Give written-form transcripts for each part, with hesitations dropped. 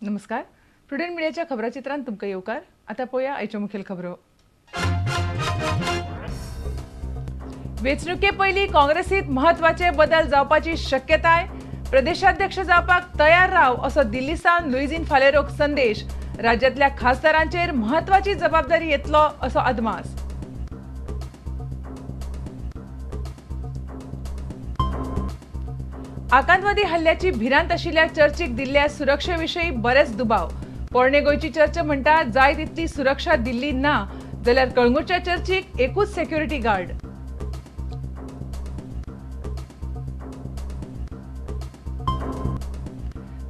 नमस्कार, प्रुडंट मीडियाच्या खबराचित्रांत तुमकां येवकार. आतां पळोवया आयच्यो मुखेल खबरो. वेंचणुके पयलीं काँग्रेसीत म्हत्वाचे बदल जावपाची शक्यताय. प्रदेशाध्यक्ष जावपाक तयार राव असो दिल्ली सावन लुईझिन फालेरोक संदेश. राज्यांतल्या खासदारांचेर म्हत्वाची जबाबदारी येतलो असो अदमास. आकांतवादी हल्ल्याची भिरांत आशिल्ल्या चर्चीक दिल्ल्या सुरक्षे विशीं बरेच दुबाव. पोरणे गोंयची चर्च म्हणटा जाय तितली सुरक्षा दिल्ली ना, जाल्यार कळंगूटच्या चर्चीक एकूच सेक्युरिटी गार्ड.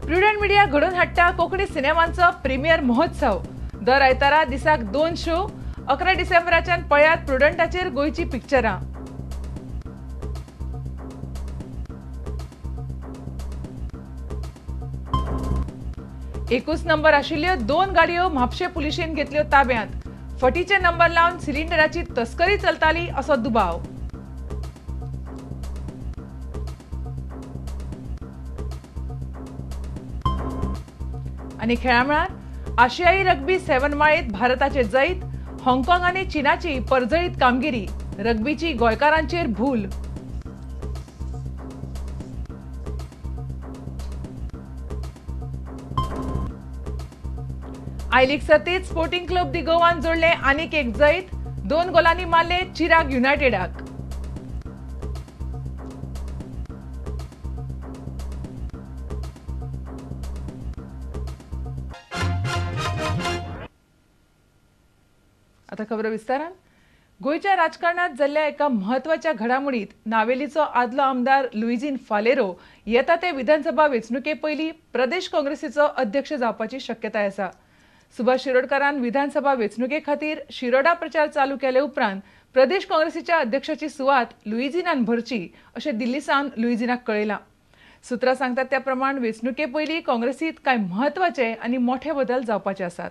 प्रुडंट मीडिया घडोवन हाडटा कोंकणी सिनेमांचो प्रीमियर महोत्सव. दर आयतारा दिसाक 2 शो. 11 डिसेंबराच्यान पळयात प्रुडंटाचेर गोंयची पिक्चरां. एकूच नंबर आशिल्ल्यो 2 गाडयो म्हापशें पुलिशेन घेतल्यो ताब्यांत. फटीचे नंबर लावन सिलिंडराची तस्करी चलताली असो दुबाव. आनी खेळामळार आशियाई रग्बी 7 माळेंत भारताचे जैत. हाँगकाँग आनी चीनाची परजळीत कामगिरी. रग्बीची गोंयकारांचेर भूल. I league सर्तीत स्पोर्टिंग क्लब दी गोवान जोडले आनीक एक जैत. 2 गोलांनी मारले चिराग युनायटेडाक. आता खबर विस्तारान. गोंयच्या राजकारणात जाल्ल्या एका म्हत्वाच्या घडामोडीत नावेलीचो आदलो आमदार लुईझिन फालेरो येता ते विधानसभा वेंचणुके पयलीं प्रदेश काँग्रेसीचो अध्यक्ष जावपाची शक्यताय आसा. सुभाष शिरोडकारान विधानसभा वेंचणुके खातीर शिरोडा प्रचार चालू केले उपरांत प्रदेश काँग्रेसीच्या अध्यक्षाची सुवात लुईझिनान भरची अशें दिल्ली सावन लुईझिनाक कळयलां. सुत्रां सांगतात त्या प्रमाण वेंचणुके पयलीं काँग्रेसीत कांय म्हत्वाचे आनी मोठे बदल जावपाचे आसात.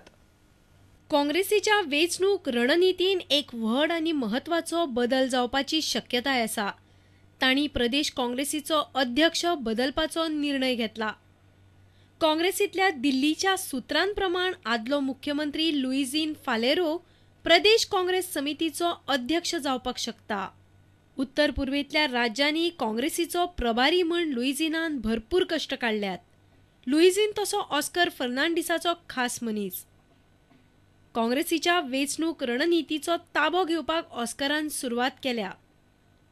काँग्रेसीच्या वेंचणूक रणनितीन एक व्हड आनी म्हत्वाचो बदल जावपाची शक्यताय आसा. तांणी प्रदेश काँग्रेसीचो अध्यक्ष बदलपाचो निर्णय घेतला. काँग्रेसीतल्या दिल्लीच्या सुत्रांप्रमाण आदलो मुख्यमंत्री लुईझिन फालेरो प्रदेश काँग्रेस समितीचो अध्यक्ष जावपाक शकता. उत्तर पूर्वेंतल्या राज्यांनी काँग्रेसीचो प्रभारी म्हण लुईझिनान भरपूर कश्ट काडल्यात. लुईझिन तसो ऑस्कर फर्नांडीसाचो खास मनीस. काँग्रेसीच्या वेंचणूक रणनितीचो ताबो घेवपाक ऑस्करान सुरवात केल्या.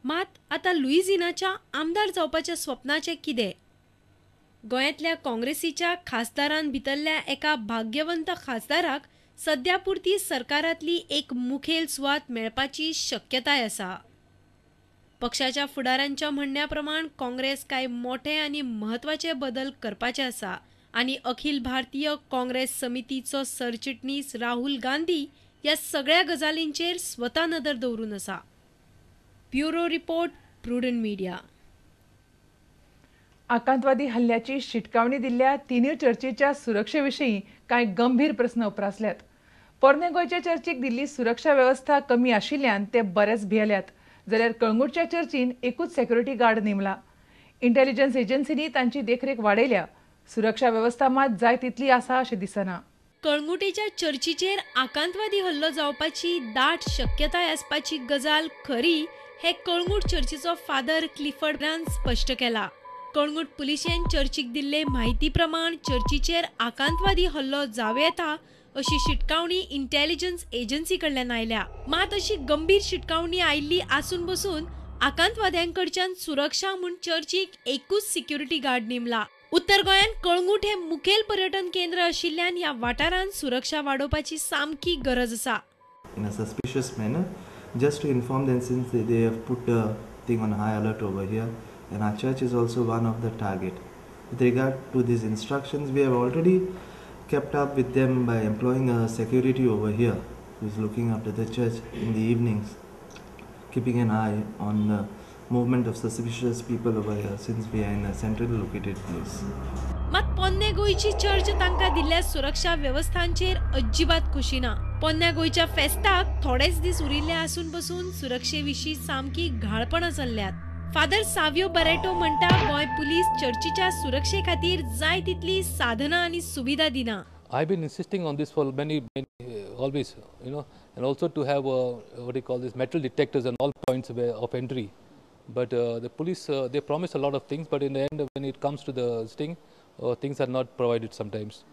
मात आतां लुईझिनाच्या आमदार जावपाच्या स्वप्नाचें कितें? गोंयांतल्या काँग्रेसीच्या खासदारान भितरल्या एका भाग्यवंत खासदाराक सद्या पुरती सरकारांतली एक मुखेल सुवात मेळपाची शक्यताय आसा. पक्षाच्या फुडाऱ्यांच्या म्हणण्या प्रमाण काँग्रेस कांय मोठे आनी म्हत्वाचे बदल करपाचे आसा आनी अखिल भारतीय काँग्रेस समितीचो सरचिटणीस राहुल गांधी ह्या सगळ्या गजालींचेर स्वता नदर दवरून आसा. Bureau report, Prudent Media. आकांतवादी हल्ल्याची शिटकावणी दिल्ल्या तिनूय चर्चीच्या सुरक्षे विशीं कांय गंभीर प्रस्न उप्रासल्यात. पोरणे गोंयच्या चर्चीक दिल्ली सुरक्षा वेवस्था कमी आशिल्ल्यान ते बरेच भियेल्यात, जाल्यार कळंगूटच्या चर्चीन एकूच सेक्युरिटी गार्ड नेमला. इंटेलिजन्स एजन्सींनी तांची देखरेख वाडयल्या. सुरक्षा वेवस्था मात जाय तितली आसा अशें दिसना. कळंगूटेच्या चर्चीचेर आकांतवादी हल्लो जावपाची दाट शक्यताय आसपाची गजाल खरी हे कळंगूट चर्चीचो फादर क्लिफर्डान स्पश्ट केला. कळंगूट पुलिशेन चर्चीक दिल्ले म्हायती प्रमाण चर्चीचेर आकांतवादी हल्लो जावं येता अशी शिटकावणी इंटेलिजन्स एजन्सी कडल्यान आयल्या. मात अशी गंभीर शिटकावणी आयिल्ली आसून बसून आकांतवाद्यांकडच्यान सुरक्षा म्हूण चर्चीक एकूच सिक्युरिटी गार्ड नेमला. उत्तर गोंयांत कळंगूट हे मुखेल पर्यटन केंद्र आशिल्ल्यान ह्या वाठारांत सुरक्षा वाडोवपाची सामकी गरज आसा. In a suspicious manner, just to inform them, since they have put the thing on high alert over here, and our church is also one of the target. With regard to these instructions, we have already kept up with them by employing a security over here who is looking after the church in the evenings, keeping an eye on the movement of suspicious people over here since we are in a centrally located place. मात पोन्ने गोंयची church तांकां दिल्ल्या सुरक्षा वेवस्थांचेर अजिबात खुशी ना. पोन्न्या गोंयच्या फेस्ताक थोडेच दीस उरिल्ले आसून बसून सुरक्षे विशीं सामकी घाळपणां चल्ल्यात. फादर सावियो बरेटो म्हणटा गोंय पुलीस चर्चीच्या सुरक्षे खातीर जाय तितली साधनां आनी सुविधा दिना. I've been insisting on this for many, many always, you know, and also to have what do you call this, metal detectors on all points of entry. But the police, they promise a lot of things, but in the end, when it comes to the thing, things are not provided sometimes.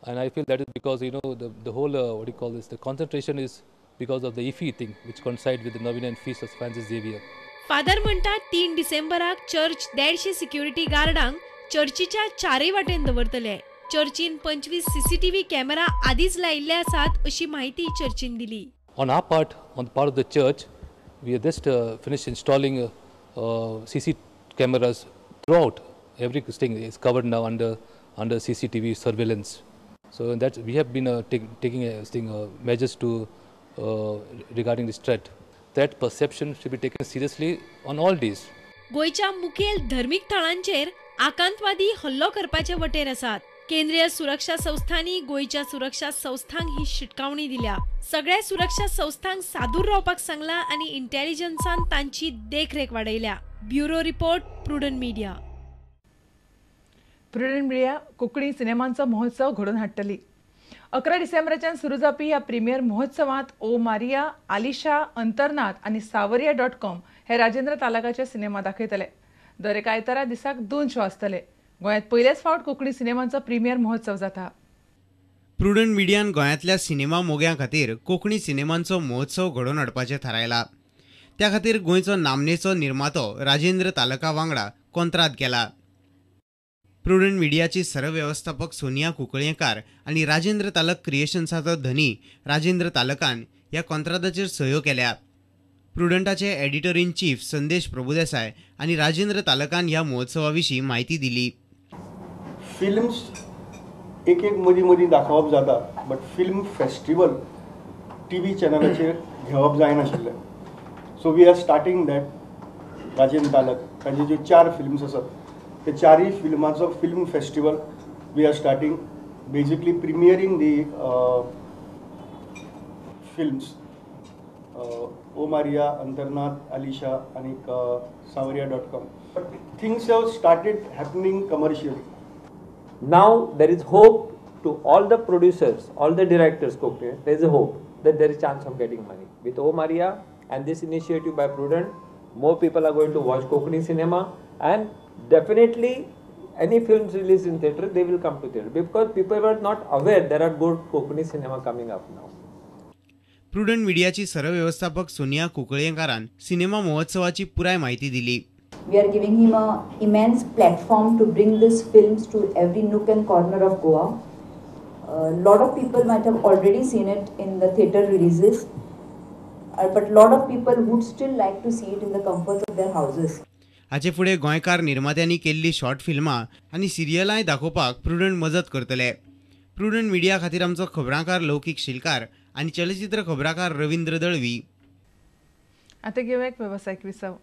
And I feel that is because, you know, the whole, what do you call this, the concentration is because of the IFI thing, which coincides with the Novena and Feast of Francis Xavier. Father म्हणटा 3 डिसेंबराक church 150 security गार्डांक चर्चीच्या चारय वाटेन दवरतले. चर्चीन 25 CCTV camera आदींच लायिल्ले आसात अशी माहिती चर्चीन दिली. On our part, on the part of the church, we have just finished installing CC cameras throughout. Every thing is covered now under CCTV surveillance. So that we have been taking measures to regarding this threat. That perception should be taken seriously on all days. गोंयच्या मुखेल धर्मीक थळांचेर आकांतवादी हल्लो करपाचे वटेर आसात. केंद्रीय सुरक्षा संस्थांनी गोंयच्या सुरक्षा संस्थांक ही शिटकावणी दिल्या. सगळ्या सुरक्षा संस्थांक सादूर रावपाक सांगला आनी इंटेलिजन्सान तांची देखरेख वाडयल्या. Bureau report, Prudent Media. Prudent Media Konkani सिनेमांचो महोत्सव घडोवन हाडटली. 11 डिसेंबराच्यान सुरू जावपी ह्या प्रिमियर महोत्सवांत ओ मारिया, आलिशा, अंतरनाथ आनी सावरिया .com हे राजेंद्र तालकाचे सिनेमा दाखयतले. दर एका आयतारा दिसाक 2 शो आसतले. गोंयांत पयलेच फावट कोंकणी सिनेमांचो प्रिमियर महोत्सव जाता. प्रुडंट मिडियान गोंयांतल्या सिनेमा मोग्यां खातीर कोंकणी सिनेमांचो महोत्सव घडोवन हाडपाचें थारायला. त्या खातीर गोंयचो नामनेचो निर्मातो राजेंद्र तालका वांगडा कोंत्राद केला. प्रुडंट मिडियाची सरवेवस्थापक सोनिया कुंकळयेंकार आनी राजेंद्र तालक क्रिएशन्साचो धनी राजेंद्र तालकान ह्या कोंत्रादाचेर सयो केल्या. प्रुडंटाचे editor in chief Sandesh Prabhudesai आनी राजेंद्र तालकान ह्या महोत्सवा विशीं म्हायती दिली. फिल्म्स एक एक मदीं मदीं दाखोवप जाता, बट फिल्म फेस्टिवल टीव्ही चॅनलाचेर घेवप जायनाशिल्लें. So we are starting that. Rajendra Talak तांचे ज्यो 4 फिल्म्स आसात ते 4 फिल्माचो film festival we are starting, basically premiering the films O Maria, Antarnath, Alisha आनी Saawariya .com. Things have started happening commercially. Now there is hope to all the producers, all the directors, there is a hope that there is chance of getting money. With O Maria and this initiative by Prudent, more people are going to watch Konkani cinema, and definitely any films released in theatre, they will come to theatre because people were not aware there are good Konkani cinema coming up now. Prudent मिडियाची सरव्यवस्थापक सोनिया कुंकळयेंकारान cinema महोत्सवाची पुराय माहिती दिली. We are giving him an immense platform to bring these films to every nook and corner of Goa. A lot of people might have already seen it in the theatre releases, but lot of people would still like to see it in the comfort of their houses. हाचे फुडें गोंयकार निर्मात्यांनी केल्ली short फिल्मां आनी सिरियलांय दाखोवपाक prudent मजत करतले. प्रुडंट मिडिया खातीर आमचो खबरांकार लौकीक शिलकार आनी चलचित्र खबराकार रवींद्र दळवी. आतां घेवया एक वेवसायीक विसव.